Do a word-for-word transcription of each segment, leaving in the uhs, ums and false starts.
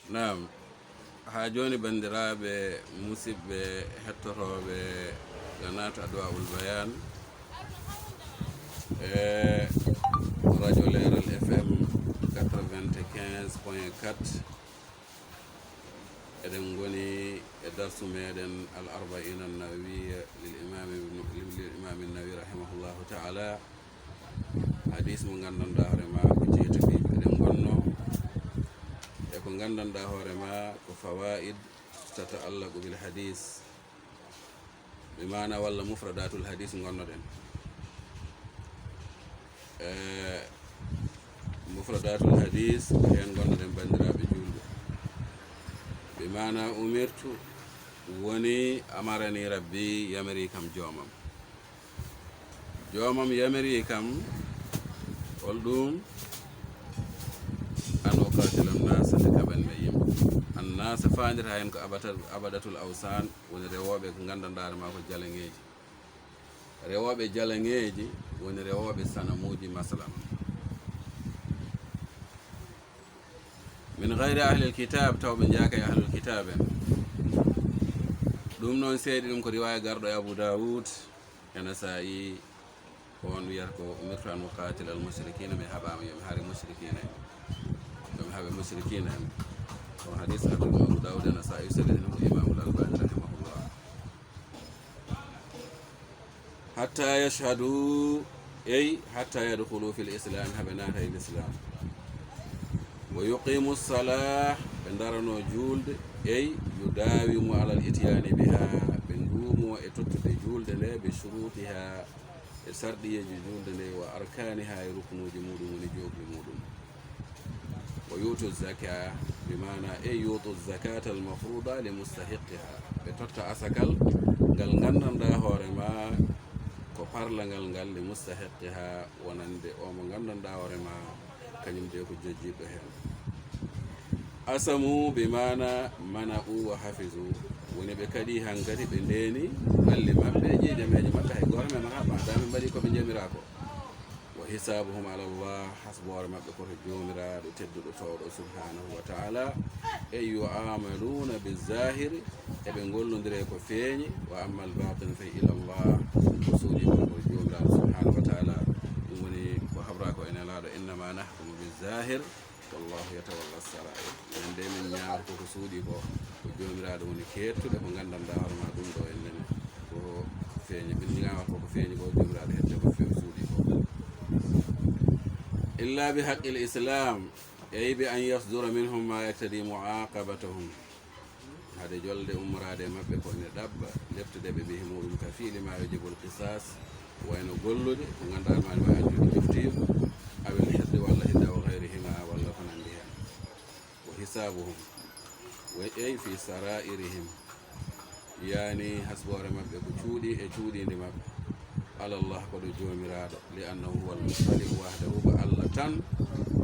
Naam, haa jooni, banndiraaɓe musidɓe hettotooɓe Qanaat Adwa'ul Bayaan e radio Leeral F M quatre-vingt-quinze point quatre, eɗen ngoni e darsu meɗen Al Arba'iina An-Nawawiyya lil Imaam Ibn, lil Imaam An-Nawawi rahimahullahu ta'ala. Hadis mo nganndanɗaa hoore ma ko jeetati. Eɗen ngonno e ko nganndanɗaa hoore ma ko fawaid tata'allaqu bil hadis, bi maana walla mufradatul hadis ngonnoɗen. E mufradatul hadis ko heen ngonnoɗen, banndiraaɓe juulɓe. Bi maana umirtu woni amarani Rabbi, yamiri kam joomam. Joomam yamiri kam, hol ɗum? An uqaatila annaasa, nde kaɓan mi yimɓe. Annaasa faandita heen ko abata-, abadatul awsaan, woni rewooɓe ko nganndanɗaa hoore ma ko jalaŋeeji. Rewooɓe jalaŋeeji woni rewooɓe sanamuuji, masalan. Min gayri ahlil kitaab, taw ɓe njaaka e ahlul kitaab en. Ɗum noon seedi ɗum ko riwaaya garɗo e Abu Daawud e Nasaa'i, ko on wiyata ko umirtu an uqaatila al mushrikiina, mi haɓaama yo mi hare mushrikiina en, yo mi haɓe mushrikiina en. Ko hadis garɗo Abu Daawud e Nasaa'i, sellini mo Imaamul Albaani rahimahullah. Hatta yashhadu, ey, hatta yadkhulu fil islam, haɓe naata e l'islam. Wa yuqimu salah, ɓe ndarano juulde, ey, yudawimu alal ityaani biha, ɓe nduumo e tottude juulde nde, bi shurutiha, e sarɗiyeeji juulde nde, wa arkaaniha, e ruknuuji muɗum, woni jookli muɗum. Wa yu'tu zaka, bi maana, e yu'tu zakata al mafruda li mustahiqqiha, ɓe totta asakal ngal nganndanɗaa hoore ma ko parlangal ngal, li mustahiqqiha, wonande o mo nganndanɗaa hoore ma kañum de ko jojjiɗɗo heen. Asamu bi maana mana'u wa hafizu, woni ɓe kaɗi hankadi, ɓe ndeeni ɓalli maɓɓe, ƴiiƴameeje maɓɓe, hay gooto men maɓɓe haɓɓataa, ɓe mbaɗi ko ɓe njamiraa ko. Wa hisaabuhum ala Allah, hasboore maɓɓe ko to Joomiraaɗo tedduɗo toowɗo subhaanahu wa ta'ala. E yu'amaluuna bi zahiri, eɓe ngollondire ko feeñi, wa ammal baatin fa ila Allah, ko suuɗi ko ko Joomiraaɗo subhaanahu wa ta'ala. Ɗum woni ko habraa ko e Nelaaɗo, innama nahkumu bi zahir, wallahu yatawalla sarair. Minen de min ñaawata ko ko suuɗi ko, ko Joomiraaɗo woni keettuɗo ko nganndanɗaa hoore ma ɗum ɗo en nene. Ko feeñi, min ñaawata ko ko feeñi ko, Joomiraaɗo hedde ko feew suuɗi ko. Illa bi haqqil islam, ey bi an yasdura minhum ma yaktadi muaqabatahum. Hade jolde ummoraade e maɓɓe ko ene ɗaɓɓa leptude ɓe, bihi muɗum, ka fiili ma yujibul qisas, wayno gollude ko nganndanɗaa ma, ma anndi joftiiɗo, awil hirdi walla hidda, wa gayrihima walla ko nanndi heen. Wa hisaabuhum, wa ey fi sarairihim, yaani hasboore maɓɓe ko cuuɗi e cuuɗiinde maɓɓe, alallah, ko ɗo Joomiraaɗo, li annahu huwal muttali'u wahdahu, ko Allah tan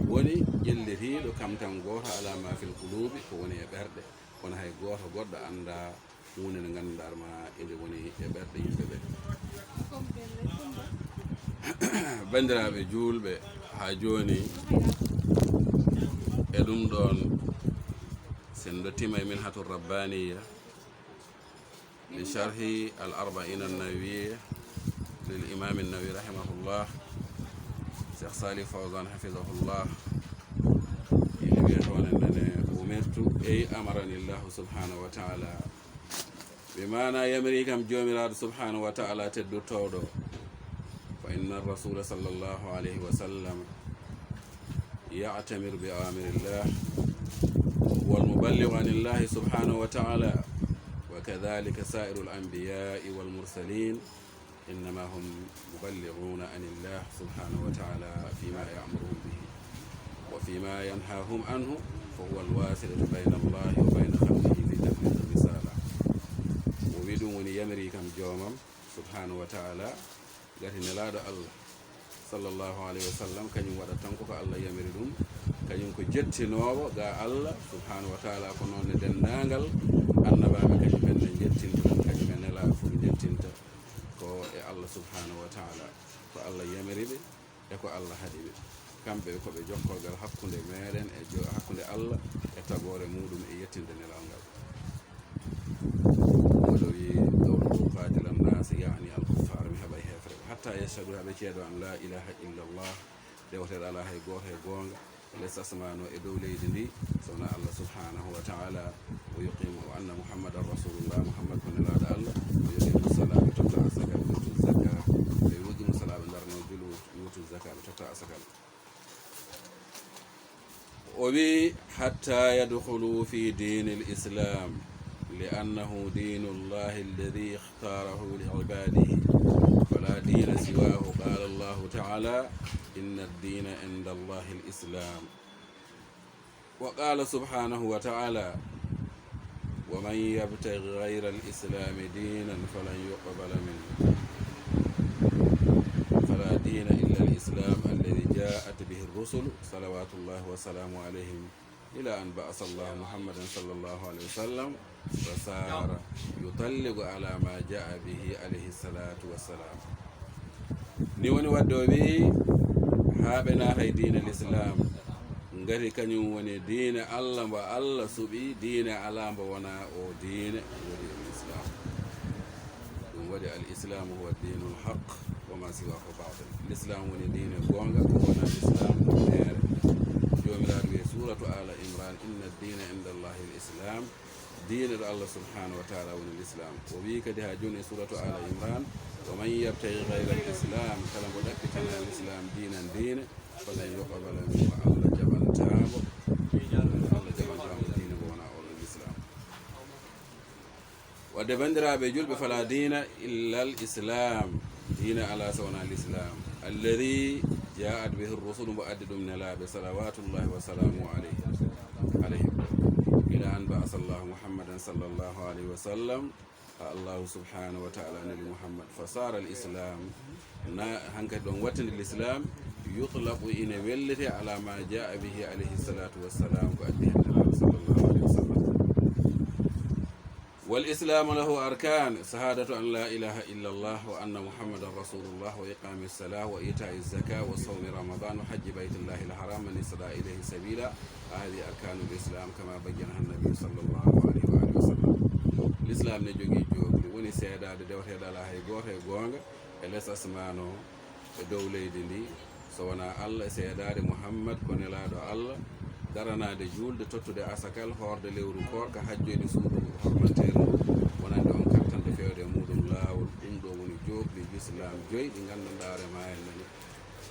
woni ƴellitiiɗo kam tan gooto, ala ma fil qulubi, ko woni e ɓerɗe, kono hay gooto goɗɗo anndaa huunde nde nganndanɗaa ma inde woni e ɓerɗe yimɓe ɓe. Banndiraaɓe juulɓe, haa jooni e ɗum ɗoon, sen dottiima e Minhatur Rabbaniya li sharhi al Arba'iina An-Nawawiyya lil Imaam An-Nawawi rahimahullah, Cheikh Salih Fawzan hafizahullah, ina wiya toon e ndene, umirtu, ey amarani Allahu subhanahu wa ta'ala, bi maana yamiri kam Joomiraaɗo subhanahu wa ta'ala tedduɗo toowɗo, fa inna rasula sallallahu alayhi wa sallam ya'tamiru bi awamirillah, huwa al-muballighu anillahi subhanahu wa ta'ala, wa kadhalika sa'irul anbiya'i wal mursalin, innama hum muballighuna anillah subhanahu wa ta'ala fima ya'muruhum bihi, wa fima yanhahum anhu, fa huwa al-wasilatu bayna Allahi wa bayna khalqihi fi tablighi risala. O wi ɗum woni yamiri kam Joomam subhanahu wa ta'ala, gati Nelaaɗo Allah sallallahu alayhi wa sallam, kañum waɗa tan ko ko Allah yamiri ɗum, kañum ko jettinoowo ga Allah subhanahu wa ta'ala, ko noon ne denndaangal annabaaɓe, kañum en ne njettinta ɗum, kañum en Nelaaɗo fof njettinta ko e Allah subhanahu wa ta'ala, ko Allah yamiri ɓe e ko Allah haɗi ɓe. Kamɓe ko ɓe jokkorgal hakkunde meɗen e jo-, hakkunde Allah e tagoore muɗum e yettinde nelal ngal. Oɗo wi, "Qawluhu qatila an-nas, ya'ni al-kuffar," mi haɓay heefre. "Hatta yashhadu," haɓe ceedo an la ilaha illa Allah, dewtere ala hay gooto e goonga, les asmano e dow leydi ndi, so wona Allah subhanahu wa ta'ala, wa yuqimu, wa anna Muhammadan rasulullah, Muhammad ko nelaaɗo Allah, wa yuqimu salata, ɓe totta asaka, wa yutu zaka, ɓe yuqimu salata, ɓe darno julu, wa yutu zaka, ɓe totta asaka. O wi, "Hatta yadkhulu fi dinil Islam, li annahu dinullahi alladhi ikhtarahu li ibadihi, fala dina siwahu. Qala Allahu ta'ala, inna ad-dina inda Allahi al-Islam." Wa qala subhanahu wa ta'ala, "Wa man yabtaghi ghayra al-islami dinan falan yuqbala minhu, fala dina illa al-islam alladhi ja'at bihi ar-rusul, salawatullahi wa salamu alayhim, ila an ba'atha Allahu Muhammadan sallallahu alayhi wa sallam, wa sara yutalliqu ala ma ja'a bihi alayhi salatu wassalam." Ni woni wadde o wi, haa ɓe naata e diina l'islam, ngati kañum woni diine Allah mbo Allah suɓi, diine alaa mbo wona o diine, woni l'islam. Ɗum waɗi al-islamu huwa dinul haq, wa ma siwahu batil. L'islam woni diine goonga, ko wona l'islam ko feere. Joomiraaɗo wiye, suratu Ala Imran, "Inna ad-dina inda Allahi al-islam." Diine ɗo Allah subhanahu wa ta'ala woni l'islam. O wi kadi haa jooni e suratu Ala Imran, "Wa man yabtaghi ghayra al-islam," kala mbo ɗaɓɓitana l'islam diinan diine, "falan yuqbala minhu," Allah jaɓantaa mo. Allah jaɓantaa mo diine mbo wona oɗon l'islam. Wadde banndiraaɓe julɓe, "Fala dina illa al-islam." Diina alaa so wonaa l'islam. "Alladhi ja'at bihi ar-rusul," mbo addi ɗum nelaaɓe, salawatullahi wa salamu alayhi, alayhim. "Ila an ba'atha Allahu Muhammadan sallallahu alayhi wa sallam." Ha Allahu subhanahu wa ta'ala neli Muhammad. "Fa sara al-islam," na hankadi ɗon wattinde l'islam, "yutlaqu," ine wellete, "ala ma ja'a bihi alayhi salatu wassalam," ko addi hen nelaaɗo sallallahu alayhi wa sallam. "Wal islamu lahu arkan, shahadatu an la ilaha illa Allah wa anna Muhammadan rasulullah, wa iqami salah, wa ita'i zaka, wa sawmi ramadan, wa hajji baytillahi al-haram, man istata'a ilayhi sabila, hadhihi arkanul islam, kama bayyanaha an-nabi sallallahu alayhi wa alihi wa sallam." L'islam ne jogii jookli, woni seedaade deweteeɗo alaa hay gooto e goonga e les asmaan o, e dow leydi ndi, so wonaa Allah, e seedaade Muhammad ko nelaaɗo Allah, daranaade juulde, tottude asakal, hoorde lewru koorka, hajjoyde suudu hormanteeru ndu, wonande on kattande feewde e muuɗum laawol. Ɗum ɗo woni jookli l'islam joyi ɗi nganndanɗaa hoore maa en nani.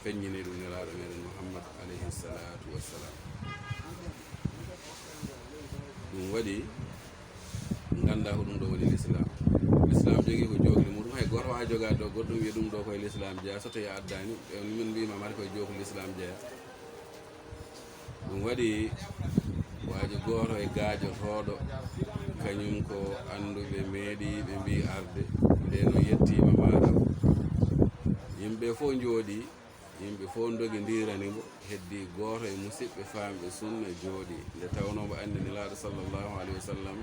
Feññini ɗum nelaaɗo meɗen Muhammad alayhi salatu wassalam. Ɗum waɗi nganndaa ko ɗum ɗo woni l'islam. L'islam jogii ko jookli muɗum, hay gooto waawi jogaade ɗo goɗɗum wiya ɗum ɗo koye l'islam jeyaa, so tawii a addaani, ɓe min mbiima mata koye jookli l'islam jeyaa. Ɗum waɗi waaji gooto e gaajotooɗo, kañum ko annduɓe meeɗi ɓe mbii arde, nde no yettiima maaro. Yimɓe fof njooɗii, yimɓe fof ndogindirani mo, heddii gooto e musidɓe faamɓe sunna jooɗii. Nde tawnoo mbo anndi Nelaaɗo sallallahu alayhi wa sallam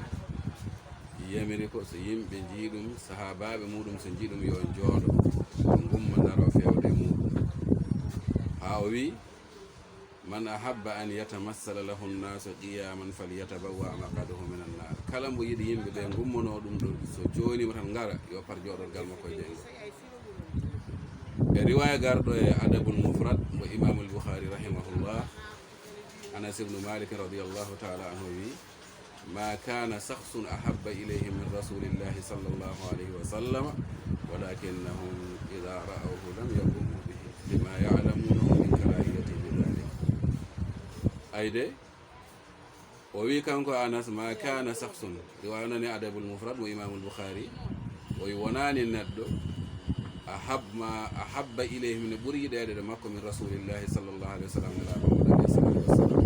yamiri ko so yimɓe njii ɗum, sahaabaaɓe muuɗum so njii ɗum, yo njooɗo, ngumma daroo feewde e muuɗum. Haa o wii, "Man ahabba an yatamassala lahu nnaasu qiyaaman falyatabawwa maq'adahu mina nnaar." Kala mbo yiɗi yimɓe ɓe ngummanoo ɗum ɗo, so jooniima tan ngara, yo par jooɗorgal makko e jeyngo. E riwaaya garɗo e Adabul Mufrad mo Imaamul Bukhari rahimahullah, Anas ibnu Malik radiyallahu ta'ala anhu wi, "Ma kana shakhsun ahabba ilayhi min rasulillahi sallallahu alayhi wa sallam, walakinnahum idha ra'awhu lam yaqumu bihi, lima ya'lamunahu min karahiyatihi lidhalik." Ayde, o wi kanko Anas, "Ma kana shakhsun," riwaya nani Adabul Mufrad mo Imaamul Bukhari, o wi wonaani neɗɗo, "ahab-, ma ahabba ilayhi," ne ɓuri yiɗeede ɗo makko, "min rasulillahi sallallahu alayhi wa sallam," Nelaaɗo Muhammad alayhi salatu wassalam.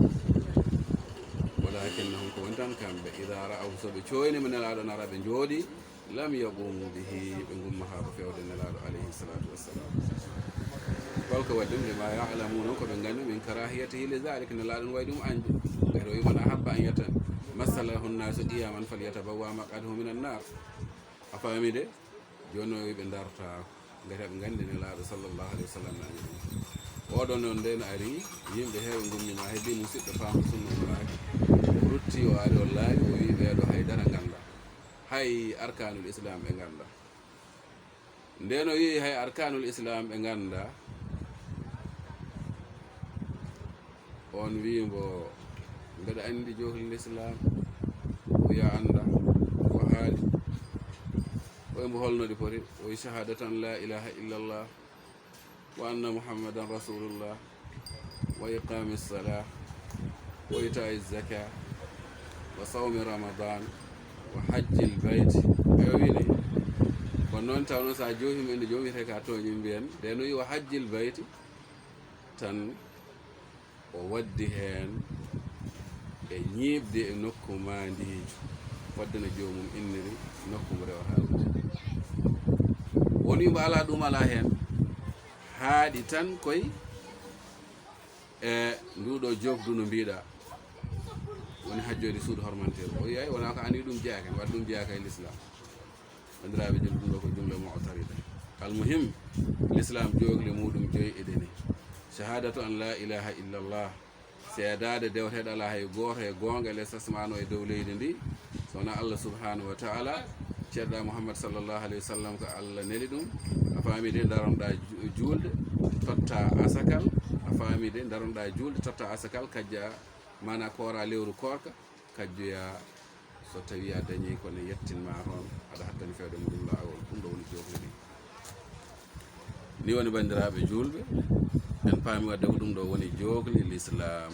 "Walakinnahum," ko woni tan kamɓe, "idha ra'awhu," so ɓe cooyniima Nelaaɗo nara ɓe njooɗii, "lam yaqumu bihi," ɓe ngumma haa ko feewde Nelaaɗo alayhi salatu wassalam. Hol ko waɗi ɗum? "Lima ya'lamuna," ko ɓe nganndi, "min karahiyatihi li dhalik," Nelaaɗo no waɗi ɗum añde. Ngati o wi, "Man ahabba an yatamassala lahu nnaasu qiyaaman falyatabawwa maq'adahu mina nnaar." A faami de? Jooni o wi ɓe ndartaako. Ngati ɓe nganndi Nelaaɗo sallallahu alayhi wa sallam nani ɗum. Oɗo noon nde no ari, yimɓe heewe ngummiima, heddii musidɗo faamɗo sunna umraaki. O rutti, o ari, o laawi, o wiyi ɓeeɗo hay dara ngannda. Hay arkaanul Islaam ɓe ngannda. Nde no wiyi hay arkaanul Islaam ɓe ngannda, on wiyi mbo, mbeɗa anndi jokli Lislaam? O wiya annda, o haali. O wiyi mbo holno ɗi poti? O wiyi shahadatu an la ilaha illallah, wa anna Muhammadan Rasulullah, wa iqami sala, wa itai zaka, wa sawmi Ramadan, wa hajjil bayti. Ayo, wini. Kono noon, taw noon, so a joofiima inde joom, wiyetee ka tooñi mbiyen. Nde no wi wa hajjil bayti, tan o waddi heen e ñiiɓde e nokku maandiijo, fodde no joomum inniri nokku mo rewata ɗum. Woni mbo alaa ɗum, alaa heen, haaɗi tan koy e nduɗo joofdu no mbiɗa, woni hajjoyde suudu hormanteeru. O wiyi, ay, wonaa ko an wi ɗum jeyaaka, waɗi ɗum jeyaaka e Lislaam. Banndiraaɓe julɓe, ɗum ɗo ko jumla mu'tarida. Almuhim, Lislaam jookli muɗum joyi e ɗeni. Shahadatu an la ilaha illallah, seedaade dewteeɗo alaa hay gooto e goonga e les asmaano e dow leydi ndi, so wonaa Allah subhanahu wa ta'ala, ceerɗa Muhammad sallallahu alayhi wa sallam ko Allah neli ɗum. A faami de, ndaronɗa ju-, juulde, totta asakal, a faami de, ndaronɗa juulde, totta asakal, kajja, maanaa koora lewru koorka, kajjoya, so tawi a dañi ko ne yettinma toon, aɗa hattani fewde muɗum laawol. Ɗum ɗo woni jookli ɗi. Ni woni, banndiraaɓe juulɓe, en paami wadde ko ɗum ɗo woni jookli Lislaam.